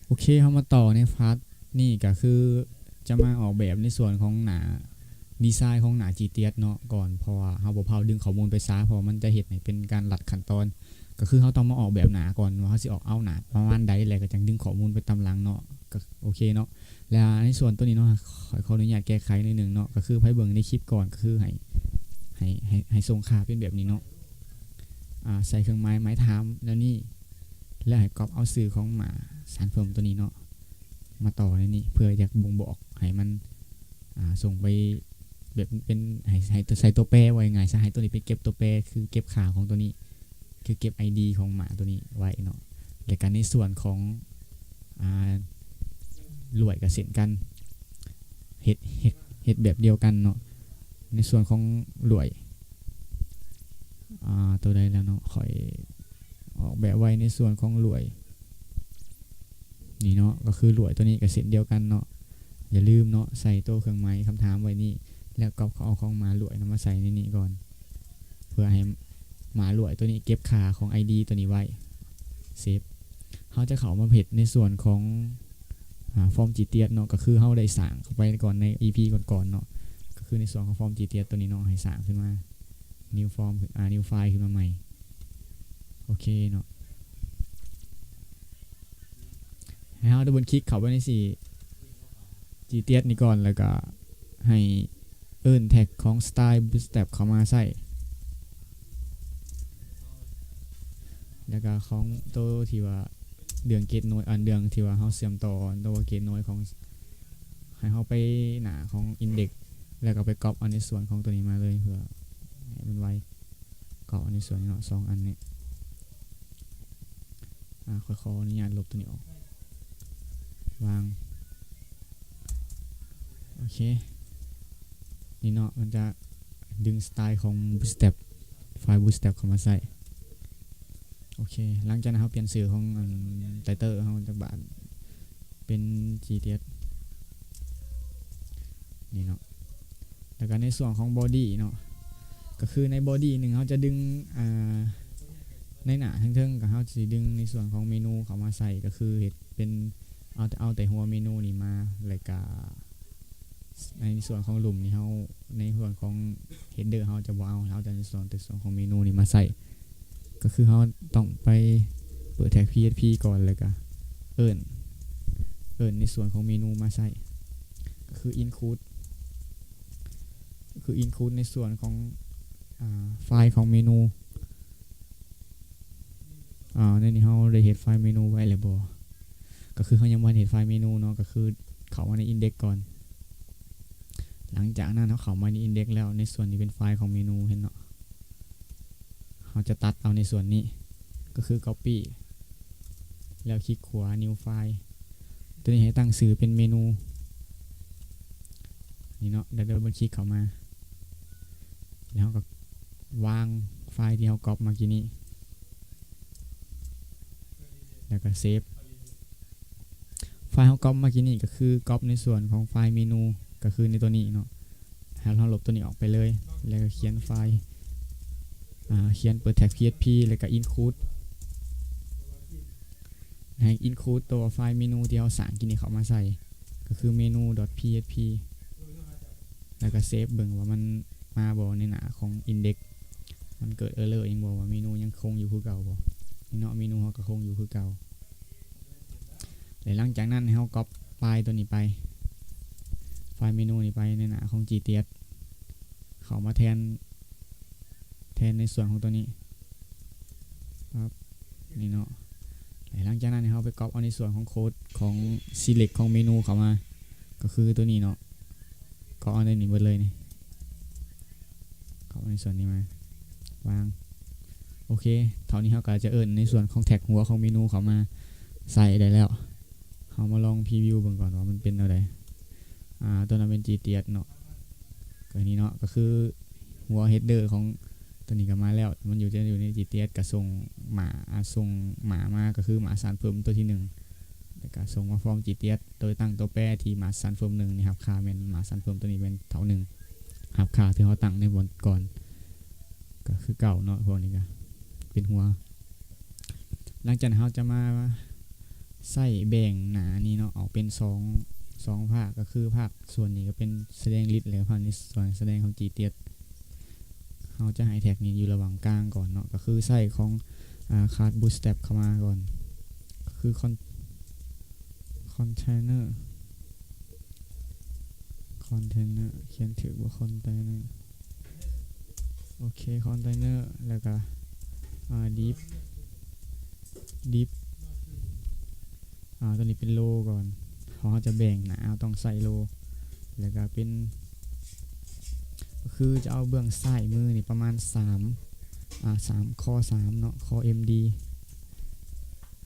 ໂອເຄ ເຮົາມາຕໍ່ໃນພາດນີ້ ກໍຄືຈະມາອອກແບບໃນສ່ວນຂອງໜ້າ ດີໄຊຂອງໜ້າ GTS ເນາະ ກ່ອນ ເພາະວ່າເຮົາບໍ່ພາວດຶງຂໍ້ມູນໄປຊະ ເພາະວ່າມັນຈະເຮັດໃຫ້ເປັນການລັດຂັ້ນຕອນ. ກໍຄືເຮົາຕ້ອງມາອອກແບບໜ້າກ່ອນ ວ່າເຮົາຊິອອກເອົາໜ້າປະມານໃດ ແລ້ວກໍຈັ່ງດຶງຂໍ້ມູນໄປຕາມຫຼັງເນາະ. ກໍໂອເຄເນາະ. ແລ້ວໃນສ່ວນໂຕນີ້ເນາະ ຂ້ອຍຂໍອະນຸຍາດແກ້ໄຂໜ້ອຍໜຶ່ງເນາະ. ກໍຄືໃຜເບິ່ງໃນຄລິບກ່ອນ ກໍຄືໃຫ້ ໃຫ້ ໃຫ້ ໃຫ້ສົ່ງຄ່າເປັນແບບນີ້ເນາະ. ອາ ໃສ່ເຄື່ອງໝາຍ ໝາຍຖາມແນວນີ້ ແລ້ວໃຫ້ກັອບເອົາຊື່ຂອງໝາກສານເພີ່ມໂຕນີ້ເນາະ ມາຕໍ່ໃນນີ້ ເພື່ອຢາກບົ່ງບອກໃຫ້ມັນ ອາ ສົ່ງໄປແບບເປັນ ໃຫ້ ໃຫ້ໃສ່ຕົວແປ ເວົ້າງ່າຍໆຊະ ໃຫ້ໂຕນີ້ເປັນເກັບຕົວແປ ຄືເກັບຄ່າຂອງໂຕນີ້ ຄືເກັບ ID ຂອງໝາກໂຕນີ້ໄວ້ເນາະ. ແລ້ວກໍໃນສ່ວນຂອງ ອາ ລວດກໍເຊັ່ນກັນ ເຮັດ ເຮັດ ເຮັດແບບດຽວກັນເນາະ. ໃນສ່ວນຂອງລວດ ອາ ໂຕໃດແລ້ວເນາະ ຂ້ອຍອອກແບບໄວ້ໃນສ່ວນຂອງລວດນີ້ເນາະ. ກໍຄືລວດໂຕນີ້ກໍເຊັ່ນດຽວກັນເນາະ. ຢ່າລືມເນາະ ໃສ່ໂຕເຄື່ອງໝາຍຄຳຖາມໄວ້ນີ້ ແລ້ວກໍເອົາຂອງໝາກລວດນຳມາໃສ່ໃນນີ້ກ່ອນ ເພື່ອໃຫ້ໝາກລວດໂຕນີ້ເກັບຄ່າຂອງ ID ໂຕນີ້ໄວ້ ເຊບ. ເຮົາຈະເຂົ້າມາເຮັດໃນສ່ວນຂອງ ອາ ຟອມ GTS ເນາະ ກໍຄືເຮົາໄດ້ສ້າງເຂົ້າໄປກ່ອນໃນ EP ກ່ອນໆເນາະ. ກໍຄືໃນສ່ວນຂອງຟອມ GTS ໂຕນີ້ເນາະ ໃຫ້ສ້າງຂຶ້ນມາ new form ອາ new file ຂຶ້ນມາໃໝ່. ໂອເຄເນາະ. ໃຫ້ເຮົາ double click ເຂົ້າໄປໃນ GTS ນີ້ກ່ອນ ແລ້ວກໍໃຫ້ເອີ້ນແທັກຂອງ Style Bootstrap ເຂົ້າມາໃຊ້ ແລ້ວກໍຂອງໂຕທີ່ວ່າເລື່ອງເກດນ້ອຍ ອັນເລື່ອງທີ່ວ່າເຮົາເຊື່ອມຕໍ່ ໂຕວ່າເກດນ້ອຍຂອງ ໃຫ້ເຮົາໄປໜ້າຂອງ Index ແລ້ວກໍໄປກັອບເອົາໃນສ່ວນຂອງໂຕນີ້ມາເລີຍ ເພື່ອໃຫ້ມັນໄວ. ກໍເອົາໃນສ່ວນນີ້ເນາະ ສອງອັນນີ້ ອາ ຂ້ອຍຂໍອະນຸຍາດລົບໂຕນີ້ອອກ ວາງ ໂອເຄ ນີ້ເນາະ ມັນຈະດຶງສະໄຕຂອງ Bootstrap ໄຟລ໌ Bootstrap ເຂົ້າມາໃຊ້. ໂອເຄ ຫຼັງຈາກນັ້ນເຮົາປ່ຽນຊື່ຂອງອັນ title ເຮົາຈັກບາດ ເປັນ GTS ນີ້ເນາະ. ແລ້ວກໍໃນສ່ວນຂອງ body ເນາະ ກໍຄືໃນ body ໜຶ່ງ ເຮົາຈະດຶງ ອາ ໃນໜ້າເທິງໆ ກໍເຮົາຊິດຶງໃນສ່ວນຂອງເມນູເຂົ້າມາໃສ່ ກໍຄືເຮັດເປັນ ເອົາ ເອົາແຕ່ຫົວເມນູນີ້ມາ ແລ້ວກໍໃນສ່ວນຂອງລຸ່ມນີ້ ເຮົາ ໃນສ່ວນຂອງ header ເຮົາຈະບໍ່ເອົາ ເຮົາຈະໃນສ່ວນ ແຕ່ສ່ວນຂອງເມນູນີ້ມາໃສ່ ກໍຄືເຮົາຕ້ອງໄປເປີດແທັກ PHP ກ່ອນ ແລ້ວກໍເອີ້ນ ເອີ້ນໃນສ່ວນຂອງເມນູມາໃສ່ ກໍຄື include ຄື include ໃນສ່ວນຂອງ ອາ ໄຟລ໌ຂອງເມນູ. ອາ ໃນນີ້ເຮົາໄດ້ເຮັດໄຟລ໌ເມນູໄວ້ແລ້ວບໍ່? ກໍຄືເຮົາຍັງບໍ່ທັນເຮັດໄຟລ໌ເມນູເນາະ ກໍຄືເຂົ້າມາໃນ index ກ່ອນ. ຫຼັງຈາກນັ້ນເຮົາເຂົ້າມາໃນ index ແລ້ວ ໃນສ່ວນທີ່ເປັນໄຟລ໌ຂອງເມນູ ເຫັນເນາະ ເຮົາຈະຕັດເອົາໃນສ່ວນນີ້ ກໍຄື copy ແລ້ວຄລິກຂວາ new file ໂຕນີ້ໃຫ້ຕັ້ງຊື່ເປັນເມນູ ນີ້ເນາະ ແລ້ວ double click ເຂົ້າມາ ແລ້ວເຮົາກໍວາງໄຟລ໌ທີ່ເຮົາກັອບມາກີ້ນີ້ ແລ້ວກໍເຊບ. ໄຟລ໌ເຮົາກັອບມາກີ້ນີ້ກໍຄືກັອບໃນສ່ວນຂອງໄຟລ໌ເມນູ ກໍຄືໃນຕົວນີ້ເນາະ ໃຫ້ເຮົາລົບຕົວນີ້ອອກໄປເລີຍ ແລ້ວກໍຂຽນໄຟລ໌ ອາ ຂຽນເປີດແທັກ PHP ແລ້ວກໍ include ໃຫ້ include ຕົວໄຟລ໌ເມນູທີ່ເຮົາສ້າງກີ້ນີ້ເຂົ້າມາໃສ່ ກໍຄື menu.php ແລ້ວກໍເຊບເບິ່ງວ່າມັນມາບໍ່ໃນໜ້າຂອງ index ມັນເກີດ error ຫຍັງບໍ່ ວ່າເມນູຍັງຄົງຢູ່ຄືເກົ່າບໍ່. ນີ້ເນາະ ເມນູເຮົາກໍຄົງຢູ່ຄືເກົ່າ. ແລະ ຫຼັງຈາກນັ້ນໃຫ້ເຮົາກັອບໄຟລ໌ຕົວນີ້ໄປ ໄຟລ໌ເມນູນີ້ໄປໃນໜ້າຂອງ GTS ເຂົ້າມາແທນ ແທນໃນສ່ວນຂອງຕົວນີ້ ປັບ ນີ້ເນາະ. ແລະ ຫຼັງຈາກນັ້ນໃຫ້ເຮົາໄປກັອບເອົາໃນສ່ວນຂອງໂຄດຂອງ select ຂອງເມນູເຂົ້າມາ ກໍຄືຕົວນີ້ເນາະ ກໍເອົາໃນນີ້ເບິດເລີຍນີ້ ກໍເອົາໃນສ່ວນນີ້ມາວາງ. ໂອເຄ ເທົ່ານີ້ເຮົາກໍຈະເອີ້ນໃນສ່ວນຂອງແທັກຫົວຂອງເມນູເຂົ້າມາໃສ່ໄດ້ແລ້ວ. ເຮົາມາລອງ preview ເບິ່ງກ່ອນວ່າມັນເປັນແນວໃດ. ອາ ຕົວນັ້ນເປັນ GTS ເນາະ ກໍນີ້ເນາະ ກໍຄືຫົວ header ຂອງຕົວນີ້ກໍມາແລ້ວ ມັນຢູ່ ຈະຢູ່ໃນ GTS ກໍສົ່ງໝາ ອາ ສົ່ງໝາມາ ກໍຄືໝາສານເພີ່ມຕົວທີໜຶ່ງ ແລ້ວກໍສົ່ງມາຟອມ GTS ໂດຍຕັ້ງຕົວແປທີ່ໝາສານເພີ່ມໜຶ່ງນີ້ ຮັບຄ່າແມ່ນ ໝາສານເພີ່ມຕົວນີ້ແມ່ນເທົ່າໜຶ່ງ ຮັບຄ່າທີ່ເຮົາຕັ້ງໃນບ່ອນກ່ອນ ກໍຄືເກົ່າເນາະ. ພວກນີ້ກໍເປັນຫົວ. ຫຼັງຈາກນັ້ນເຮົາຈະມາ ໃຊ້ແບ່ງໜ້ານີ້ເນາະ ອອກເປັນສອງ ສອງພາກ ກໍຄືພາກສ່ວນນີ້ກໍເປັນສະແດງລິດ ແລ້ວພາກນີ້ສ່ວນສະແດງຂອງຈີເຕັດ. ເຮົາຈະໃຫ້ແທັກນີ້ຢູ່ລະຫວ່າງກາງກ່ອນເນາະ ກໍຄືໃຊ້ຂອງ ອາ ຄາສບູດສະແຕັບເຂົ້າມາກ່ອນ ກໍຄືຄອນ ຄອນເທນເນີ ຄອນເທນເນີ ຂຽນຖືກບໍ່? ຄອນເທນເນີ ໂອເຄ ຄອນເທນເນີ ແລ້ວກໍ ອາ ດິບ ດິບ ອາ ຕົວນີ້ເປັນໂລກ່ອນ ເພາະເຮົາຈະແບ່ງໜ້າ ເຮົາຕ້ອງໃສ່ໂລ ແລ້ວກໍເປັນ ກໍຄືຈະເອົາເບື້ອງຊ້າຍມືນີ້ປະມານສາມ ອາ ສາມ ຂໍ້ສາມເນາະ ຂໍ້ເອັມດີ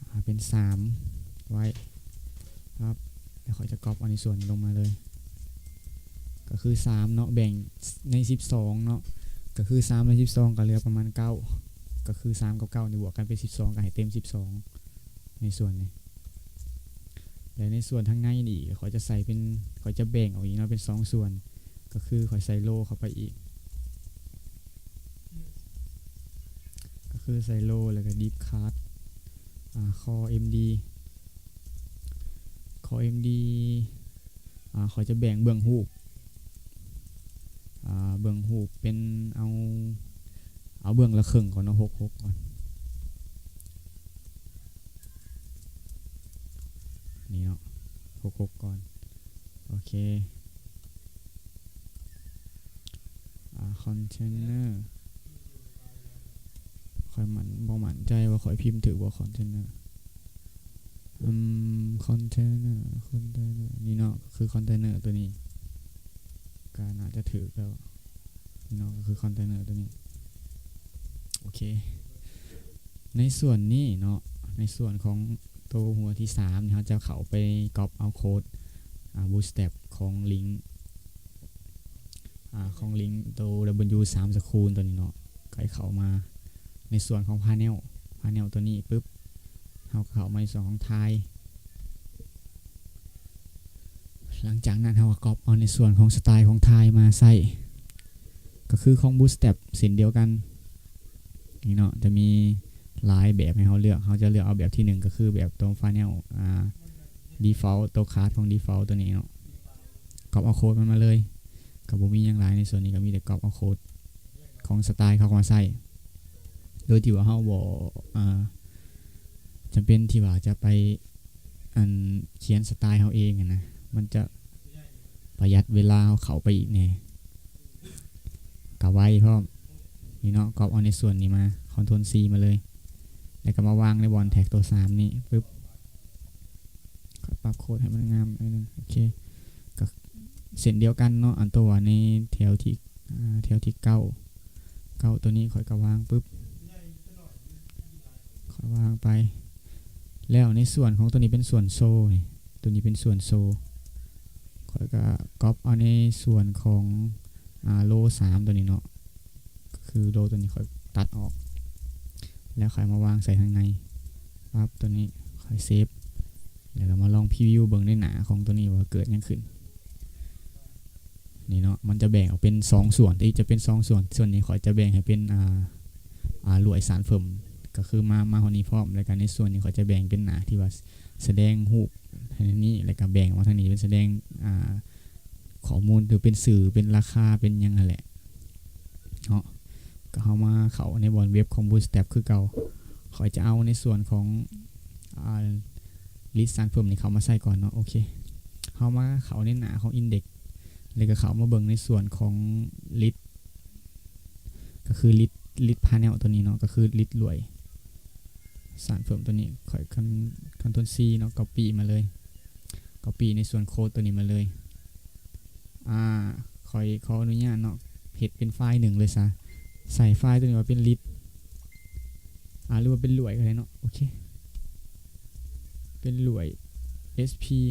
ອາ ເປັນສາມໄວ້ ປັບ ແລ້ວຂ້ອຍຈະກັອບເອົາໃນສ່ວນນີ້ລົງມາເລີຍ ກໍຄືສາມເນາະ ແບ່ງໃນສິບສອງເນາະ ກໍຄືສາມໃນສິບສອງກໍເຫຼືອປະມານເກົ້າ ກໍຄືສາມກັບເກົ້ານີ້ບວກກັນເປັນສິບສອງ ກໍໃຫ້ເຕັມສິບສອງໃນສ່ວນນີ້ ແລະ ໃນສ່ວນທາງໃນນີ້ຂ້ອຍຈະໃສ່ເປັນ ຂ້ອຍຈະແບ່ງອອກອີກເນາະ ເປັນສອງສ່ວນ ກໍຄືຂ້ອຍໃສ່ໂລເຂົ້າໄປອີກ ກໍຄືໃສ່ໂລ ແລ້ວກໍດິບຄາສ ອາ ຂໍ້ເອັມດີ ຂໍ້ເອັມດີ ອາ ຂ້ອຍຈະແບ່ງເບື້ອງຮູບ ອາ ເບື້ອງຮູບເປັນ ເອົາ ເອົາເບື້ອງລະເຄິ່ງກ່ອນເນາະ ຫົກຫົກກ່ອນ ນີ້ເນາະ ຫົກຫົກກ່ອນ ໂອເຄ ອາ ຄອນເທນເນີ ຂ້ອຍໝັ້ນ ບໍ່ໝັ້ນໃຈວ່າຂ້ອຍພິມຖືກບໍ່ ຄອນເທນເນີ ອືມ ຄອນເທນເນີ ຄອນເທນເນີ ນີ້ເນາະ ຄືຄອນເທນເນີຕົວນີ້ ກໍໜ້າຈະຖືກແລ້ວ ເນາະ ກໍຄືຄອນເທນເນີຕົວນີ້ ໂອເຄ ໃນສ່ວນນີ້ເນາະ ໃນສ່ວນຂອງໂຕຫົວທີສາມນີ້ ເຮົາຈະເຂົ້າໄປກັອບເອົາໂຄດ ອາ ບູດສະແຕັບຂອງລິງ ອາ ຂອງລິງໂຕດັບເບິນຢູສາມສະຄູນຕົວນີ້ເນາະ ໃຫ້ເຂົ້າມາໃນສ່ວນຂອງພາແນວ ພາແນວຕົວນີ້ປຶບ ເຮົາກໍເຂົ້າມາໃນສ່ວນຂອງທາຍ ຫຼັງຈາກນັ້ນເຮົາກໍກັອບເອົາໃນສ່ວນຂອງສະໄຕລ໌ຂອງທາຍມາໃຊ້ ກໍຄືຂອງບູດສະແຕັບເຊັ່ນດຽວກັນ ນີ້ເນາະ ຈະມີຫຼາຍແບບໃຫ້ເຮົາເລືອກ ເຮົາຈະເລືອກເອົາແບບທີໜຶ່ງ ກໍຄືແບບຕົວພາແນວ ອາ ດີຟອລ ຕົວຄາສຂອງດີຟອລຕົວນີ້ເນາະ ກັອບເອົາໂຄດມັນມາເລີຍ ກໍບໍ່ມີຫຍັງຫຼາຍໃນສ່ວນນີ້ ກໍມີແຕ່ກັອບເອົາໂຄດຂອງສະໄຕລ໌ເຂົາມາໃຊ້ ໂດຍທີ່ວ່າເຮົາບໍ່ ອາ ຈຳເປັນທີ່ວ່າຈະໄປ ອັນ ຂຽນສະໄຕລ໌ເຮົາເອງຫັ້ນນະ ມັນຈະປະຢັດເວລາເຮົາເຂົ້າໄປອີກແດ່ ກະໄວພ້ອມ ນີ້ເນາະ ກັອບເອົາໃນສ່ວນນີ້ມາ ຄອນໂທນຊີມາເລີຍ ແລ້ວກໍມາວາງໃນບ່ອນແທັກໂຕສາມນີ້ປຶບ ຂ້ອຍປັບໂຄດໃຫ້ມັນງາມໜ້ອຍໜຶ່ງ ໂອເຄ ກໍເຊັ່ນດຽວກັນເນາະ ອັນໂຕວ່າໃນແຖວທີ ອາ ແຖວທີເກົ້າ ເກົ້າ ໂຕນີ້ຂ້ອຍກໍວາງປຶບ ຂ້ອຍວາງໄປ ແລ້ວໃນສ່ວນຂອງໂຕນີ້ເປັນສ່ວນໂຊນີ້ ໂຕນີ້ເປັນສ່ວນໂຊ ຂ້ອຍກໍກັອບເອົາໃນສ່ວນຂອງ ອາ ໂລສາມໂຕນີ້ເນາະ ກໍຄືໂລໂຕນີ້ຂ້ອຍຕັດອອກ ແລ້ວຂ້ອຍມາວາງໃສ່ທາງໃນ ປັບ ໂຕນີ້ຂ້ອຍເຊບ ແລ້ວກໍມາລອງພຣີວິວເບິ່ງໃນໜ້າຂອງໂຕນີ້ວ່າເກີດຫຍັງຂຶ້ນ. ນີ້ເນາະ ມັນຈະແບ່ງອອກເປັນສອງສ່ວນ ທີ່ຈະເປັນສອງສ່ວນ ສ່ວນນີ້ຂ້ອຍຈະແບ່ງໃຫ້ເປັນ ອ່າ ອ່າ ຫຼວຍສານເຟີມ ກໍຄືມາ ມາຮອດນີ້ພ້ອມ ແລ້ວກໍໃນສ່ວນນີ້ຂ້ອຍຈະແບ່ງເປັນໜ້າທີ່ວ່າສະແດງຮູບໃຫ້ນີ້ ແລ້ວກໍແບ່ງອອກມາທາງນີ້ເປັນສະແດງ ອ່າ ຂໍ້ມູນ ຫຼື ເປັນຊື່ ເປັນລາຄາ ເປັນຫຍັງຫັ້ນແຫຼະເນາະ. ກໍເຮົາມາເຂົ້າໃນບ່ອນເວັບຂອງ Bootstrap ຄືເກົ່າ ຂ້ອຍຈະເອົາໃນສ່ວນຂອງ ອ່າ list ສານເຟີມນີ້ເຂົ້າມາໃສ່ກ່ອນເນາະ. ໂອເຄ ເຮົາມາເຂົ້າໃນໜ້າຂອງ index ແລ້ວກໍເຂົ້າມາເບິ່ງໃນສ່ວນຂອງ list ກໍຄື list list panel ຕົວນີ້ເນາະ ກໍຄື list ຫຼວຍສານເຟີມຕົວນີ້ ຂ້ອຍ Ctrl C ເນາະ copy ມາເລີຍ copy ໃນສ່ວນໂຄດຕົວນີ້ມາເລີຍ. ອ່າ ຂ້ອຍຂໍອະນຸຍາດເນາະ ເຮັດເປັນໄຟລ໌ໜຶ່ງເລີຍຊະ ໃສ່ໄຟລ໌ຕົວນີ້ວ່າເປັນລິດ ອ່າ ຫຼືວ່າເປັນຫຼວຍກໍໄດ້ເນາະ. ໂອເຄ ເປັນຫຼວຍ ເອສ ພີ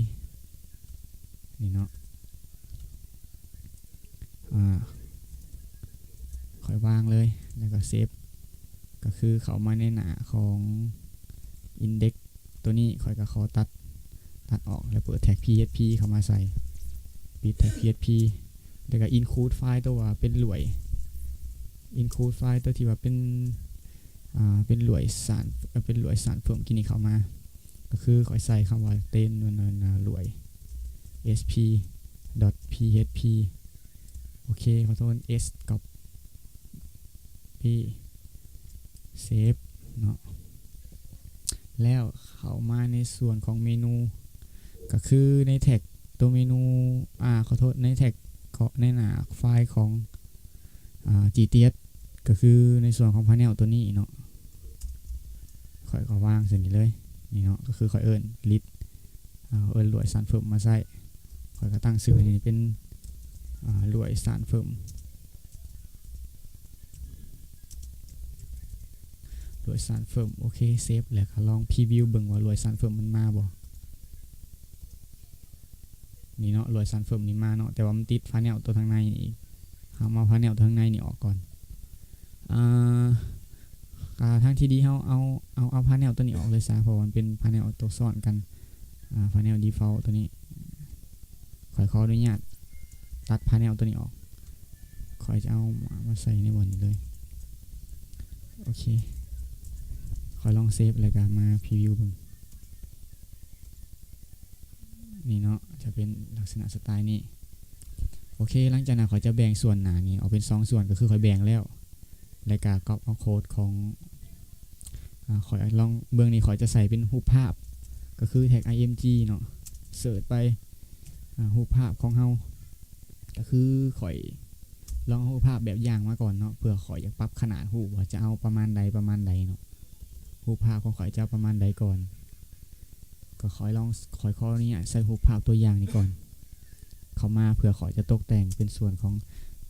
ນີ້ເນາະ ອ່າ ຂ້ອຍວາງເລີຍ ແລ້ວກໍເຊບ ກໍຄືເຂົ້າມາໃນໜ້າຂອງ index ຕົວນີ້ ຂ້ອຍກໍຂໍຕັດ ຕັດອອກ ແລ້ວເປີດແທັກ ພີເອັດພີ ເຂົ້າມາໃສ່ ປິດແທັກ ພີເອັດພີ ແລ້ວກໍ include ໄຟລ໌ຕົວວ່າເປັນຫຼວຍ include ໄຟລ໌ຕົວທີ່ວ່າເປັນ ອ່າ ເປັນຫຼວຍສານ ເປັນຫຼວຍສານເຟີມກີ້ນີ້ເຂົ້າມາ ກໍຄືຂ້ອຍໃສ່ຄຳວ່າ ເຕັນ ແມ່ນ ແມ່ນ ລວຍ ເອສພີ ດອດ ພີເອັດພີ ໂອເຄ ຂໍໂທດ ເອສກັບ ເອ ເຊບເນາະ ແລ້ວເຂົ້າມາໃນສ່ວນຂອງເມນູ ກໍຄືໃນແທັກຕົວເມນູ ອາ ຂໍໂທດ ໃນແທັກ ເກາະໃນໜ້າໄຟລ໌ຂອງ ອາ ຈີທີເອັສ ກໍຄືໃນສ່ວນຂອງພາແນວຕົວນີ້ເນາະ ຂ້ອຍກໍວາງໃສ່ນີ້ເລີຍ ນີ້ເນາະ ກໍຄືຂ້ອຍເອີ້ນລິດ ອາ ເອີ້ນລວຍສານເຟີມມາໃຊ້ ຂ້ອຍກໍຕັ້ງຊື່ໃຫ້ເປັນ ອາ ລວຍສານເຟີມ ລວຍສານເຟີມ ໂອເຄ ເຊບ ແລ້ວກໍລອງພຣີວິວເບິ່ງວ່າລວຍສານເຟີມມັນມາບໍ່. ນີ້ເນາະ ລວຍສານເຟີມນີ້ມາເນາະ ແຕ່ວ່າມັນຕິດພາແນວຕົວທາງໃນນີ້ອີກ ເຮົາມາເອົາພາແນວຕົວທາງໃນນີ້ອອກກ່ອນ ອາ ອາ ທາງທີ່ດີເຮົາເອົາ ເອົາ ເອົາພາແນວຕົວນີ້ອອກເລີຍຊະ ເພາະວ່າມັນເປັນພາແນວຕົວຊ້ອນກັນ ອາ ພາແນວດີຟອລຕົວນີ້ ຂ້ອຍຂໍອະນຸຍາດຕັດພາແນວຕົວນີ້ອອກ ຂ້ອຍຈະເອົາມາໃສ່ໃນບ່ອນນີ້ເລີຍ ໂອເຄ ຂ້ອຍລອງເຊບ ແລ້ວກໍມາພຣີວິວເບິ່ງ. ນີ້ເນາະ ຈະເປັນລັກສະນະສະໄຕນີ້ ໂອເຄ ຫຼັງຈາກນັ້ນຂ້ອຍຈະແບ່ງສ່ວນໜ້ານີ້ອອກເປັນສອງສ່ວນ ກໍຄືຂ້ອຍແບ່ງແລ້ວ ແລ້ວກໍກັອບເອົາໂຄດຂອງ ອາ ຂ້ອຍລອງເບິ່ງນີ້ ຂ້ອຍຈະໃສ່ເປັນຮູບພາບ ກໍຄືແທັກ ໄອເອັມຈີ ເນາະ ເສີດໄປ ອາ ຮູບພາບຂອງເຮົາ ກໍຄືຂ້ອຍລອງເອົາຮູບພາບແບບຢ່າງມາກ່ອນເນາະ ເພື່ອຂ້ອຍຢາກປັບຂະໜາດຮູບວ່າຈະເອົາປະມານໃດ ປະມານໃດເນາະ ຮູບພາບຂອງຂ້ອຍຈະເອົາປະມານໃດກ່ອນ ກໍຂ້ອຍລອງ ຂ້ອຍຂໍອະນຸຍາດໃສ່ຮູບພາບຕົວຢ່າງນີ້ກ່ອນ ເຂົ້າມາ ເພື່ອຂ້ອຍຈະຕົກແຕ່ງເປັນສ່ວນຂອງ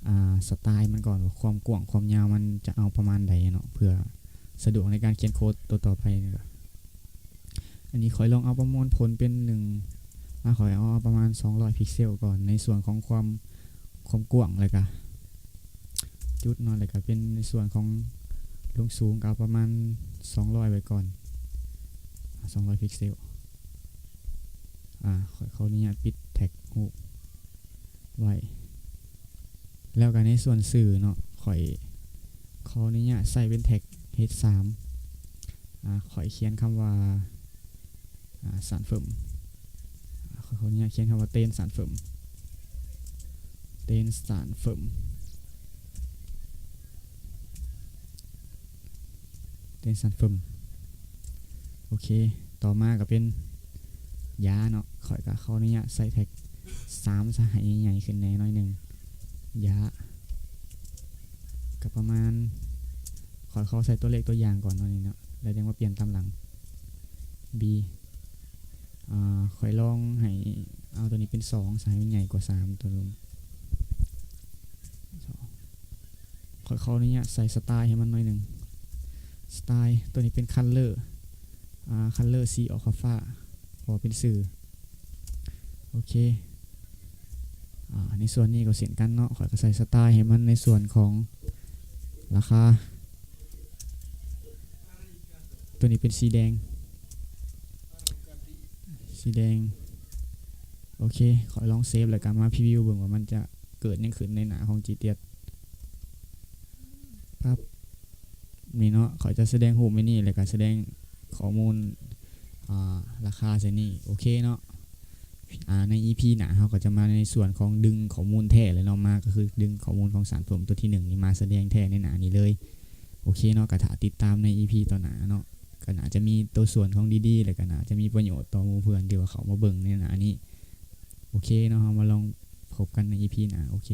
ອາ ສະໄຕມັນກ່ອນ ວ່າຄວາມກວ້າງຄວາມຍາວມັນຈະເອົາປະມານໃດເນາະ ເພື່ອສະດວກໃນການຂຽນໂຄດຕົວຕໍ່ໄປນີ້. ອັນນີ້ຂ້ອຍລອງເອົາປະມວນຜົນເປັນໜຶ່ງ ອາ ຂ້ອຍເອົາປະມານສອງຮ້ອຍພິກເຊວກ່ອນ ໃນສ່ວນຂອງຄວາມ ຄວາມກວ້າງ ແລ້ວກະຈຸດເນາະ ແລ້ວກະເປັນໃນສ່ວນຂອງລວງສູງ ກໍເອົາປະມານສອງຮ້ອຍໄວ້ກ່ອນ ສອງຮ້ອຍພິກເຊວ ອາ ຂ້ອຍຂໍອະນຸຍາດປິດແທັກຮູບໄວ້ ແລ້ວກະໃນສ່ວນຊື່ເນາະ ຂ້ອຍຂໍອະນຸຍາດໃສ່ເປັນແທັກ ເອັດສາມ ອາ ຂ້ອຍຂຽນຄຳວ່າ ອາ ສານເຟີມ ອາ ຂໍອະນຸຍາດຂຽນຄຳວ່າ ເຕັນ ສານເຟີມ ເຕັນ ສານເຟີມ ເຕັນ ສານເຟີມ ໂອເຄ ຕໍ່ມາກໍເປັນຢາເນາະ ຂ້ອຍກໍຂໍອະນຸຍາດໃສ່ແທັກສາມຊະ ໃຫ້ໃຫຍ່ຂຶ້ນແດ່ໜ້ອຍໜຶ່ງ ຢາ ກໍປະມານ ຂ້ອຍຂໍໃສ່ຕົວເລກຕົວຢ່າງກ່ອນເນາະ ນີ້ເນາະ ແລ້ວຈັ່ງມາປ່ຽນຕາມຫຼັງ ບີ ອາ ຂ້ອຍລອງໃຫ້ເອົາຕົວນີ້ເປັນສອງຊະ ໃຫ້ມັນໃຫຍ່ກວ່າສາມ ຕົວ ຂ້ອຍຂໍອະນຸຍາດໃສ່ສະໄຕລ໌ໃຫ້ມັນໜ້ອຍໜຶ່ງ ສະໄຕລ໌ ຕົວນີ້ເປັນຄັນເລີ ອາ ຄັນເລີສີອອກຟ້າໆ ເພາະວ່າເປັນຊື່ ໂອເຄ ອາ ໃນສ່ວນນີ້ກໍເຊັ່ນກັນເນາະ ຂ້ອຍກໍໃສ່ສະໄຕລ໌ໃຫ້ມັນໃນສ່ວນຂອງລາຄາ ຕົວນີ້ເປັນສີແດງ ສີແດງ ໂອເຄ ຂ້ອຍລອງເຊບ ແລ້ວກໍມາພຣີວິວເບິ່ງວ່າມັນຈະເກີດຫຍັງຂຶ້ນໃນໜ້າຂອງຈີທີເອັສ ປັບ ນີ້ເນາະ ຂ້ອຍຈະສະແດງຮູບໃນນີ້ ແລ້ວກໍສະແດງຂໍ້ມູນ ອາ ລາຄາໃສ່ນີ້ ໂອເຄເນາະ ອາ ໃນອີພີໜ້າເຮົາກໍຈະມາໃນສ່ວນຂອງດຶງຂໍ້ມູນແທ້ແຫຼະເນາະ ມາກໍຄືດຶງຂໍ້ມູນຂອງສານເຟີມຕົວທີໜຶ່ງນີ້ມາສະແດງແທ້ໃນໜ້ານີ້ເລີຍ ໂອເຄເນາະ ກໍຖ້າຕິດຕາມໃນອີພີຕໍ່ໜ້າເນາະ ກໍໜ້າຈະມີຕົວສ່ວນຂອງດີດີ ແລ້ວກໍໜ້າຈະມີປະໂຫຍດຕໍ່ໝູ່ເພື່ອນທີ່ວ່າເຂົ້າມາເບິ່ງໃນໜ້ານີ້ ໂອເຄເນາະ ເຮົາມາລອງພົບກັນໃນອີພີໜ້າ ໂອເຄ.